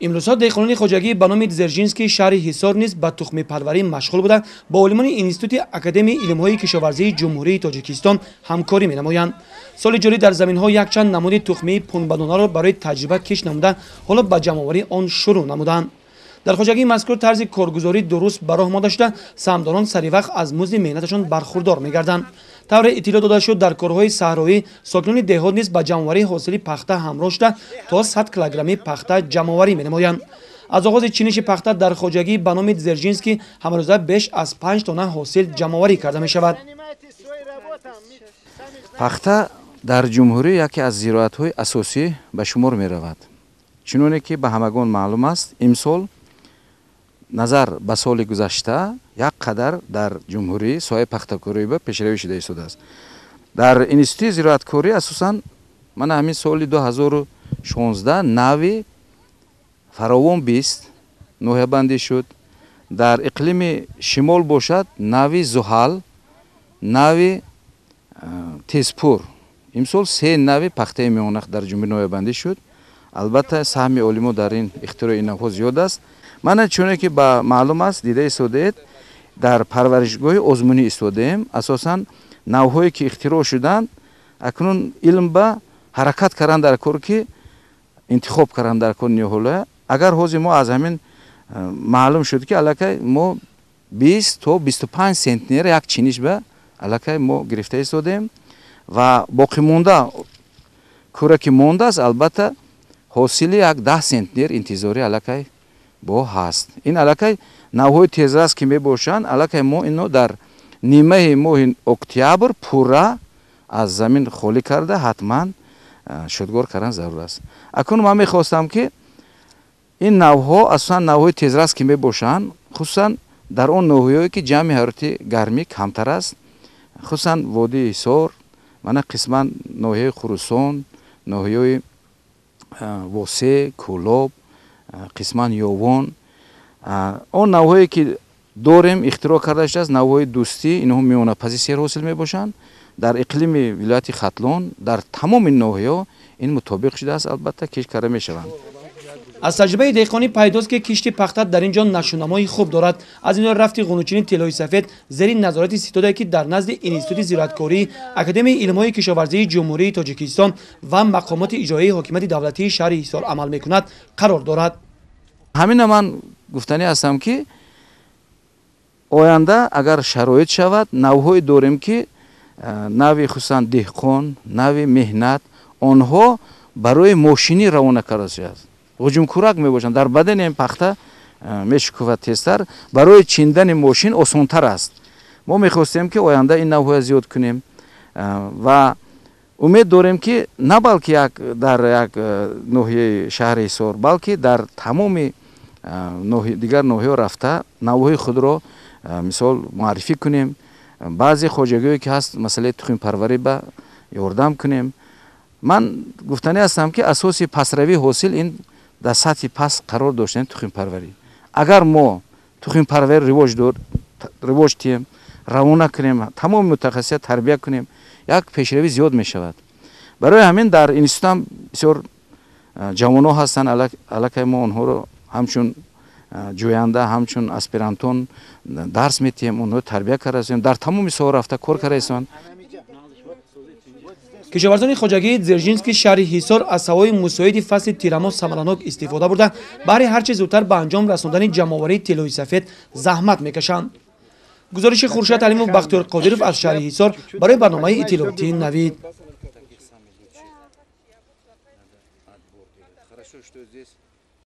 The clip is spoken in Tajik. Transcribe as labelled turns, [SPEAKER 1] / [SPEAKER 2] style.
[SPEAKER 1] Имрӯзҳо деҳқонони хоҷагӣ ба номи Дзержинский шаҳри Ҳисор низ ба тухмипарварӣ машғул буда, бо олимони Институти Академияи илмҳои кишоварзии Ҷумҳурии Тоҷикистон ҳамкорӣ менамоянд. Соли ҷорӣ дар заминҳо якчанд намуди тухмии пунбадонаро барои таҷриба кишт намуда, ҳоло ба ҷамъоварии он шурӯъ намуданд. Дар хоҷагии мазкур тарзи коргузорӣ дуруст ба роҳ монда шуда, саҳмдорон саривақт аз музди меҳнаташон бархурдор мегарданд. Тавре иттилоъ дода шуд, дар корҳои саҳроӣ сокинони деҳот низ ба ҷамъоварии ҳосили пахта ҳамроҳ шуда, то 100 килограмми пахта ҷамъоварӣ менамоянд. Аз оғози чиниши пахта дар хоҷагӣ ба номи Дзержинский ҳамарӯза беш аз 5 тонна ҳосил ҷамъоварӣ карда мешавад.
[SPEAKER 2] Пахта дар ҷумҳурӣ яке аз зироатҳои асосӣ ба шумор меравад. Чуноне ки ба ҳамагон маълум аст, имсол назар ба соли гузашта як қадар дар ҷумҳурӣ соҳаи пахтакорӣ ба пешравӣ шуда истодааст. Дар институти зироаткорӣ асосан мана ҳамин соли 2016 нави фаровон 20 ноҳиябандӣ шуд. Дар иқлими шимол бошад нави Зуҳал, нави Тезпур. Имсол 3 нави пахтаи миёна дар ҷумҳурӣ ноҳиябандӣ шуд. Албатта саҳми олимо дар ин ихтирои ин навҳо зиёд аст. Мана чуне ки ба маълум аст, дида истодаед, дар парваришгоҳи озмунӣ истодаем. Асосан навҳое ки ихтироъ шуданд, акнун илм ба ҳаракат кардан дар кор, ки интихоб кардан дар кор ниҳола. Агар ҳозир мо аз ҳамин маълум шуд, ки аллакай мо 20 то 25 сентнер як чиниш ба аллакай мо гирифта истодаем ва боқимонда кӯра ки мондааст, албатта ҳосили як 10 сентнер интизорӣ аллакай бо ҳаст. Ин аллакай навҳои тезрас ки мебошанд, аллакай мо ино дар нимаи моҳи октябр пурра аз замин холӣ карда, ҳатман шудгор кардан зарур аст. Акнун ман мехостам, ки ин навҳо асосан навҳои тезрас ки мебошанд, хусусан дар он ноҳияҳое ки ҷамъи ҳарорати гармӣ камтар аст, хусусан водии Ҳисор, мана қисман ноҳияи Хурусон, ноҳияи Восе, Кӯлоб, қисман Ёвон. Он навҳое ки дорем ихтироъ карда шудааст, навҳои дӯстӣ, инҳо миёнапази серҳосил мебошанд. Дар иқлими вилояти Хатлон дар тамоми ноҳияҳо ин мутобиқ шудааст, албатта кишт карда мешаванд.
[SPEAKER 1] Аз таҷрибаи деҳқонӣ пайдост, ки кишти пахта дар ин ҷо нашунамои хуб дорад. Аз ин рафти ғунучини тиллои сафед зери назорати ситодае, ки дар назди Институти зироаткории Академияи илмҳои кишоварзии Ҷумҳурии Тоҷикистон ва мақомоти иҷроияи ҳокимияти давлатии шаҳри Ҳисор амал мекунад, қарор дорад.
[SPEAKER 2] Ҳамина ман гуфтанӣ ҳастам, ки оянда агар шароит шавад, навҳое дорем, ки нави хусусан деҳқон, нави меҳнат, онҳо барои мошинӣ равона карда шудааст. Ҳуҷумкӯрак мебошанд, дар бадани ин пахта мешукуфад тезтар, барои чиндани мошин осонтар аст. Мо мехостем, ки оянда ин навҳоя зиёд кунем ва умед дорем, ки на балки як дар як ноҳияи шаҳри Ҳисор, балки дар тамоми дигар ноҳияҳо рафта навҳои худро мисол муаррифӣ кунем. Баъзе хоҷагиҳое ки ҳаст, масъалаи тухмипарварӣ ба ёрдам кунем. Ман гуфтанӣ ҳастам, ки асоси пасравии ҳосил ин дар сатҳи паст қарор доштани тухмипарварӣ. Агар мо тухмипарварӣ ривоҷ диҳем, равона кунем, тамоми мутахассисия тарбия кунем, як пешравӣ зиёд мешавад. Барои ҳамин дар институтам бисёр ҷавонҳо ҳастанд, аллакай мо онҳоро ҳамчун ҷӯянда, ҳамчун аспирантон дарс метиҳем, онҳоро тарбия карда истем, дар тамоми соҳа рафта кор карда истанд.
[SPEAKER 1] Кишоварзони хоҷагии Дзержинский шаҳри Ҳисор аз ҳавои мусоиди фасли тирамоҳ самаранок истифода бурда, баҳри ҳарчи зудтар ба анҷом расондани ҷамъоварии тиллои сафед заҳмат мекашанд. Гузориши Хуршед Алимов, Бахтиёр Қодиров аз шаҳри Ҳисор барои барномаи иттилоотии Навид.
[SPEAKER 2] Хорошо, что здесь.